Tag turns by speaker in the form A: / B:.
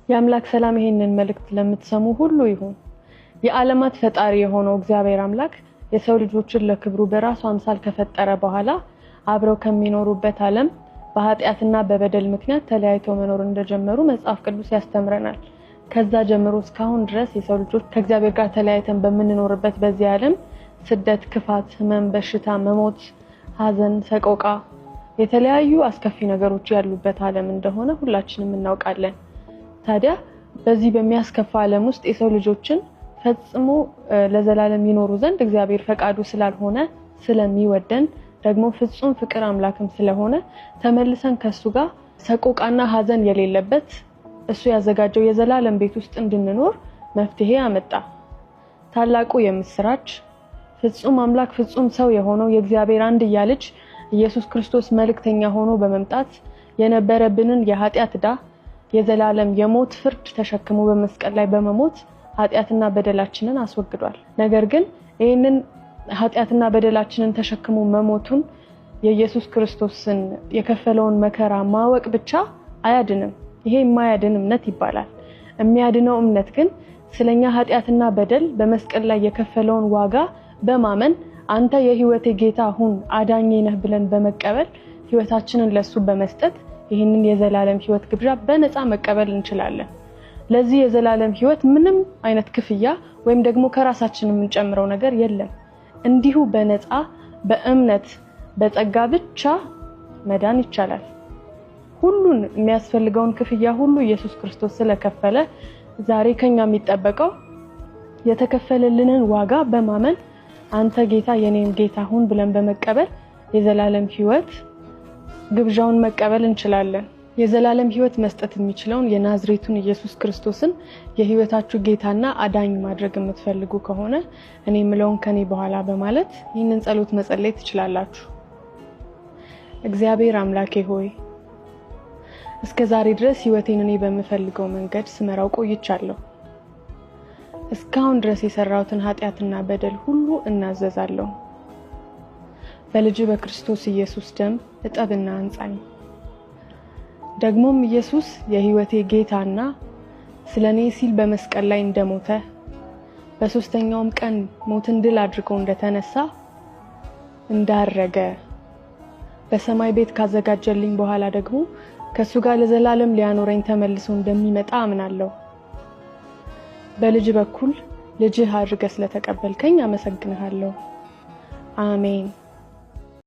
A: የአምላክ ሰላም ይሄንን መልእክት ለምትሰሙ ሁሉ ይሁን። የዓለማት ፈጣሪ የሆነው እግዚአብሔር አምላክ የሰው ልጆችን ለክብሩ በራሱ አምሳል ከፈጠረ በኋላ አብረው ከሚኖሩበት ዓለም በኃጢአትና በበደል ምክንያት ተለያይተው መኖር እንደጀመሩ መጽሐፍ ቅዱስ ያስተምረናል። ከዛ ጀምሮ እስካሁን ድረስ የሰው ልጆች ከእግዚአብሔር ጋር ተለያይተን በምንኖርበት በዚህ ዓለም ስደት፣ ክፋት፣ ህመም፣ በሽታ፣ መሞት፣ ሀዘን፣ ሰቆቃ፣ የተለያዩ አስከፊ ነገሮች ያሉበት ዓለም እንደሆነ ሁላችንም እናውቃለን። ታዲያ በዚህ በሚያስከፋ ዓለም ውስጥ የሰው ልጆችን ፈጽሞ ለዘላለም ይኖሩ ዘንድ እግዚአብሔር ፈቃዱ ስላልሆነ፣ ስለሚወደን፣ ደግሞ ፍጹም ፍቅር አምላክም ስለሆነ፣ ተመልሰን ከሱ ጋር ሰቆቃና ሀዘን የሌለበት እሱ ያዘጋጀው የዘላለም ቤት ውስጥ እንድንኖር መፍትሄ አመጣ። ታላቁ የምስራች፣ ፍጹም አምላክ ፍጹም ሰው የሆነው የእግዚአብሔር አንድያ ልጅ ኢየሱስ ክርስቶስ መልእክተኛ ሆኖ በመምጣት የነበረብንን የኃጢአት ዕዳ፣ የዘላለም የሞት ፍርድ ተሸክሞ በመስቀል ላይ በመሞት ኃጢአትና በደላችንን አስወግዷል። ነገር ግን ይህንን ኃጢአትና በደላችንን ተሸክሞ መሞቱን፣ የኢየሱስ ክርስቶስን የከፈለውን መከራ ማወቅ ብቻ አያድንም። ይሄ የማያድን እምነት ይባላል። የሚያድነው እምነት ግን ስለኛ ኃጢአትና በደል በመስቀል ላይ የከፈለውን ዋጋ በማመን፣ አንተ የህይወቴ ጌታ ሁን፣ አዳኜ ነህ ብለን በመቀበል፣ ህይወታችንን ለሱ በመስጠት ይህንን የዘላለም ህይወት ግብዣ በነፃ መቀበል እንችላለን። ለዚህ የዘላለም ህይወት ምንም አይነት ክፍያ ወይም ደግሞ ከራሳችን የምንጨምረው ነገር የለም። እንዲሁ በነፃ፣ በእምነት፣ በጸጋ ብቻ መዳን ይቻላል። ሁሉን የሚያስፈልገውን ክፍያ ሁሉ ኢየሱስ ክርስቶስ ስለከፈለ፣ ዛሬ ከኛ የሚጠበቀው የተከፈለልንን ዋጋ በማመን፣ አንተ ጌታ የኔም ጌታ ሁን ብለን በመቀበል የዘላለም ህይወት ግብዣውን መቀበል እንችላለን። የዘላለም ህይወት መስጠት የሚችለውን የናዝሬቱን ኢየሱስ ክርስቶስን የህይወታችሁ ጌታና አዳኝ ማድረግ የምትፈልጉ ከሆነ እኔ የምለውን ከኔ በኋላ በማለት ይህንን ጸሎት መጸለይ ትችላላችሁ። እግዚአብሔር አምላኬ ሆይ፣ እስከ ዛሬ ድረስ ህይወቴን እኔ በምፈልገው መንገድ ስመራው ቆይቻለሁ። እስካሁን ድረስ የሰራሁትን ኃጢአትና በደል ሁሉ እናዘዛለሁ። በልጅ በክርስቶስ ኢየሱስ ደም እጠብና አንጻኝ። ደግሞም ኢየሱስ የህይወቴ ጌታና ስለ እኔ ሲል በመስቀል ላይ እንደሞተ፣ በሶስተኛውም ቀን ሞትን ድል አድርጎ እንደተነሳ፣ እንዳረገ፣ በሰማይ ቤት ካዘጋጀልኝ በኋላ ደግሞ ከእሱ ጋር ለዘላለም ሊያኖረኝ ተመልሶ እንደሚመጣ አምናለሁ። በልጅ በኩል ልጅህ አድርገህ ስለተቀበልከኝ አመሰግንሃለሁ። አሜን።